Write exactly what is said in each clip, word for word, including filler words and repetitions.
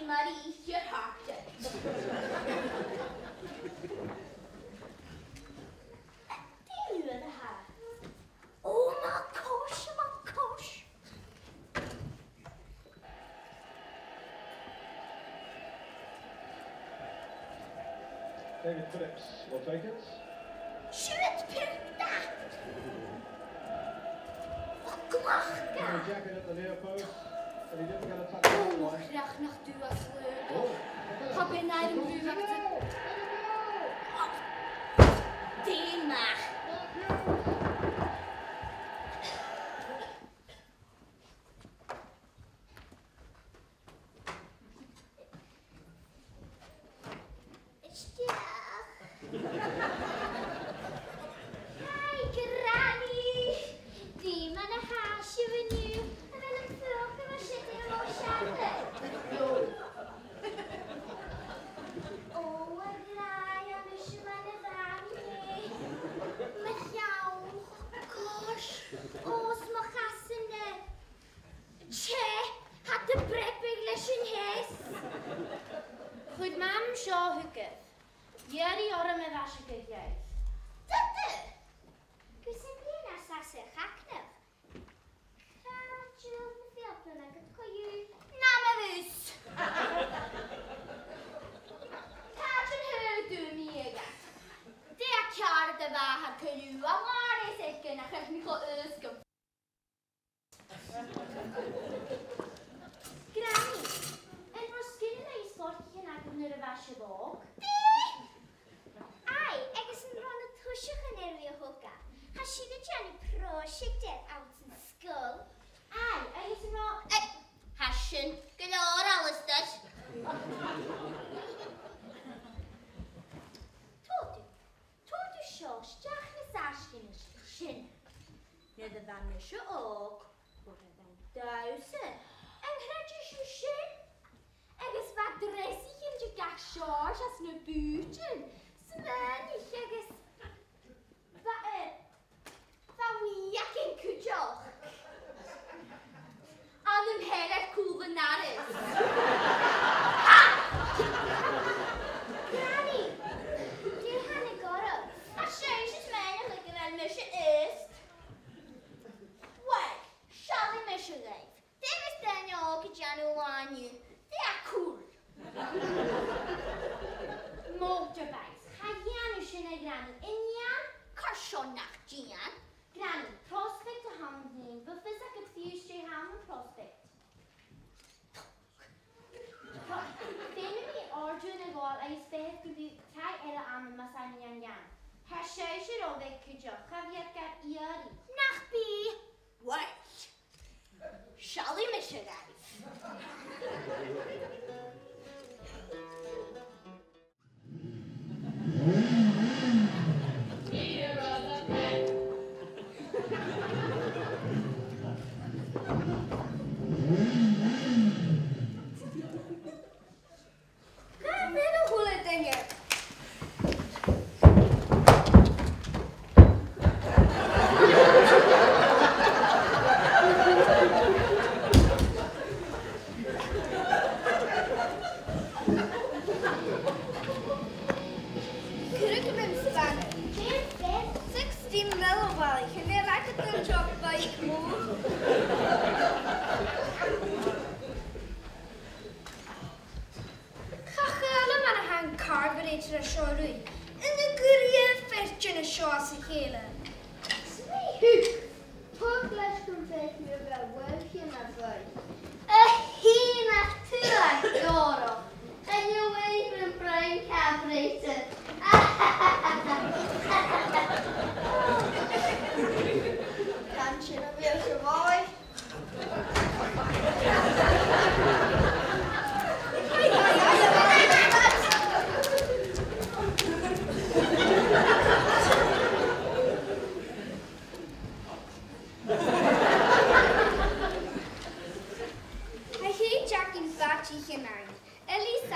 Mar a tha e. Dè an uair a tha? Ò, mo chois, mo chois. David Phillips will take it. Siud pioc dat! Ò, glacadh! Jacket at the near post, but he didn't get a touch on that one. Ò, mo chreach nach d' fhuair thu. Ò, tha bean-aire an-diugh agad. Dè math? Isteach. Hi, Granny! Dè mar a tha sibh an-diugh? A bheil am fuachd a' bhàis a' dol a-steach? Ò, a ghràidh, tha mise mar a bha mi. Mo cheann, gosh, ò, 's mo chasan-ne. Tè, tha iad a' breabadh leis an teas. Chuir Mam seo thugaibh. Dh'iarr i orm a bhàs a gheibheadh. Dè tha? Gus am bliadhna as fhasa a chagnail. Càit a bheil na fèilearan agad co-dhiù? Nam bhus. Càit an tug thu mi iad? Dè tha ceàrr do mhàthair co-dhiù? A mhàthair is aige nach eil mi cho aosta gum Granny, an robh sgilean agus fortaichean agad nuair a bha sibh òg? Dè? Aye, agus an robh na tuiseachan air a thogail? Tha sinn a' dèanamh pròiseact air anns an sgoil. Aye, agus an robh... Eh, tha sin gu leòr, Alasdair. Tog thu, tog thu seo a-steach nas fhaisge na sin. Nuair a bha mise òg, bha e dòigheil an creideadh sibh sin, agus bha dreasaichean de gach seòrsa anns na bùithtean, smaoinich agus bha, eh, bha mi againn cuideachd. Ann am peilear cùl an dorais. Ha! Granny, dè thàinig oirbh? Tha sibhse a' smaoineachadh gu bheil mise aosta. Uill, seallaidh mise dhuibh. Dè bhios daoine òga a' dèanamh an-diugh? Dè tha cool? Motorbikes. Cha dèan thu sin, a Ghranny. An dèan? Carson nach dèan? Granny, prospect a th' ann an-diugh. A bheil fios agad fiù 's dè th' ann am prospect? Feumaidh mi òrdughan a ghabhail agus feuch gum bi taigh eile ann mas ann an dèan. Tha sibhse ro bheag cuideachd, cha bhi iad gar iarraidh. Nach bi? Right. Seallaidh mise dhuibh. Càit a bheil a h-uile duine? Cuiridh mi am spanner. Sixteen millivolts. Chan eil agad an seo bike mode. Cha chuala mi mar a tha an carburetor seo a-riamh. An do ghrìob fear dhen seo às a chèile? Smaoinich. Tuig leis gum faic mi a bheil uaimh sin a' bhàs. A shìneadh tuath, Dòrach. Chan eil uaimh an broinn carburetor. Can sin a bheil sibh a' bhàs. A' chiad deug bhàta a chì mi. Eilidh,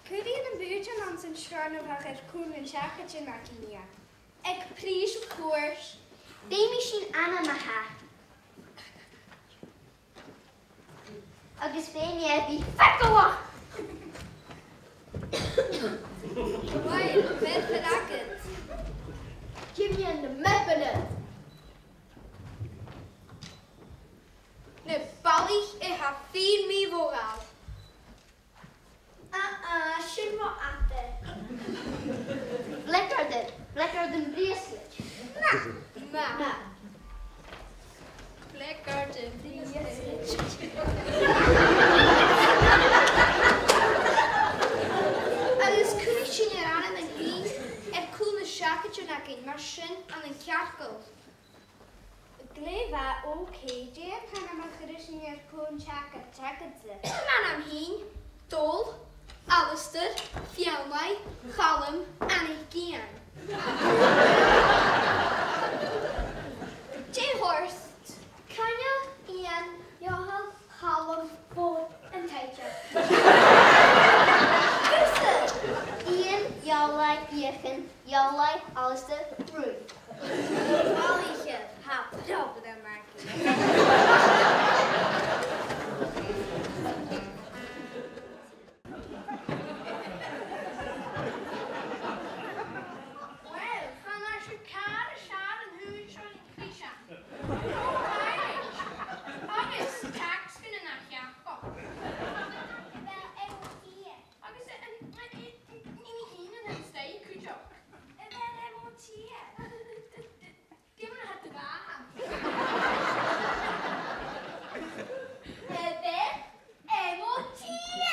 cuiridh am bùithtean anns an t-sròn a bha air cùl an t-seachdain againne. Aig prìs a' chuairt. Feumaidh sinn ainm a tha. Agus feumaidh e a bhith faiceallach. Am fear agad? Gheibh mi na mapaichean. Na balaich a tha fìor mhòr. Ah, ah, sin mo fhada. Placard, placard am bracelet. Ma, ma. Ma. Placard am bracelet. Agus cuiridh sinn ar ainm fhìn air cùl nan seacaidean againn mar sin ann an cearcall. Glè mhath, okay, dè an t-ainm a chuireas sinn air cùl an t-seacaid agad-sa? M'ainm fhìn, Dòmhnall, Alasdair, Fionnlagh, Chaluim, Anna Iain. Dè th' ort? Coinneach, Iain, Dòmhnall, Chaluim, Bòb, an t-Saighdear. Tusa! Iain, Fionnlagh, Eachann, Fionnlagh, Alasdair, Ruairidh. Balaich, tha problem againn. Uill, chan eil sibh car as fheàrr an-diugh son a' chùis. Agus tax gun an ath sheachdain. Bha e gu math. Agus, eh, eh, eh, eh, nì mi fhìn an-dràsta cuideachd. A bheil M O T air? Dè mar a tha do mhàthair? A bheil M O T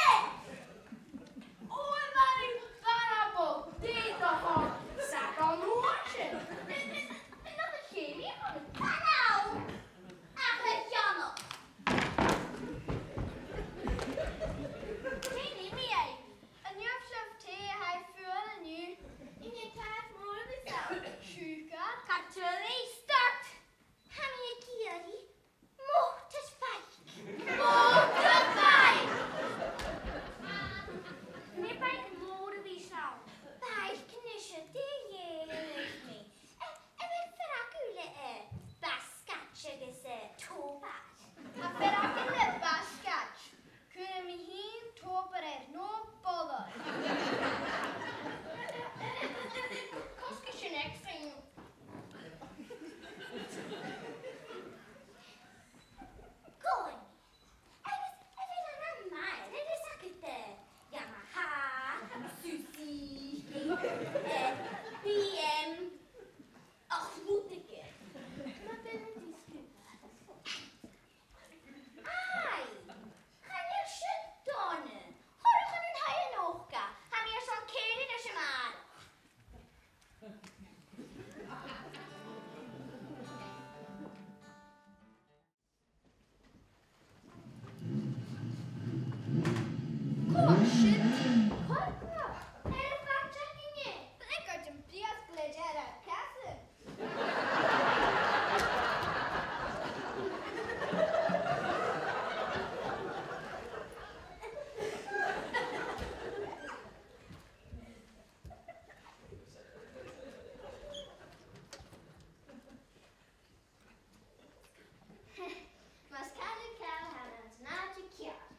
air? Ò, a Mhàiri, barabal, dè do thoil sa gun uair sin? An ann a chì mi an... Chan ann! Ach a Sheonag! Chan eil mi air. An e sibh tè a tha fuar an-diugh? An e càr mòr a bhios ann? Siùcar? Càr-tughaidh? Start! Tha mi ag iarraidh motorbike. Motorbike! An e bike mòr a bhios ann? Bike a-nis, dè dh'èirich mi? Eh, a bheil fear agaibh le, eh, basgaid agus, eh, tobar? Tha fear agam le basgaid. Cuiridh mi fhìn tobar air no bollard. Cosgaidh sin extra. Gabhaidh. Agus a bheil anam math air a bhith agad, eh, Yamaha, Suzuki, eh, B M, ach rudeigin. Mobility scooter. Aidh, chan eil sin dona. Thoir chun an taigh a-nochd e. Tha mi airson cèilidh leis a-màireach. Cò siud? Cò? Air a' phàirc an-diugh. Bha e gu math brèagha gu lèir air a' chasan. Mas cail thu càil, tha an t-àite ceart.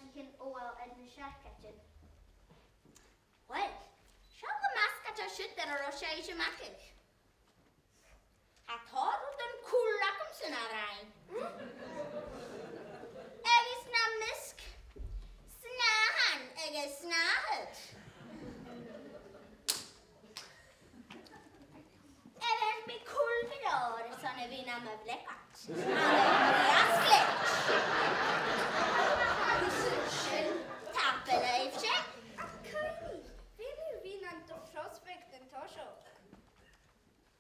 Dìreach an obair air na seacaidean. Uill, seall am basgaid a tha siud air an robh sibhse a-mach. Tha tòrr rudan cool agamsa, a Raghnaill. Agus nam measg, snàthan agus snàthaid. Air mi cool gu leòr airson a bhith nam bhleacaid. Nam bhleacaid. Tapadh leibhse. Ach cuimhnich, feumaidh tu bhith nan do phrosbaig an toiseach.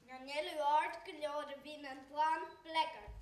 Chan eil thu àrd gu leòr a bhith nan glan bleacaid.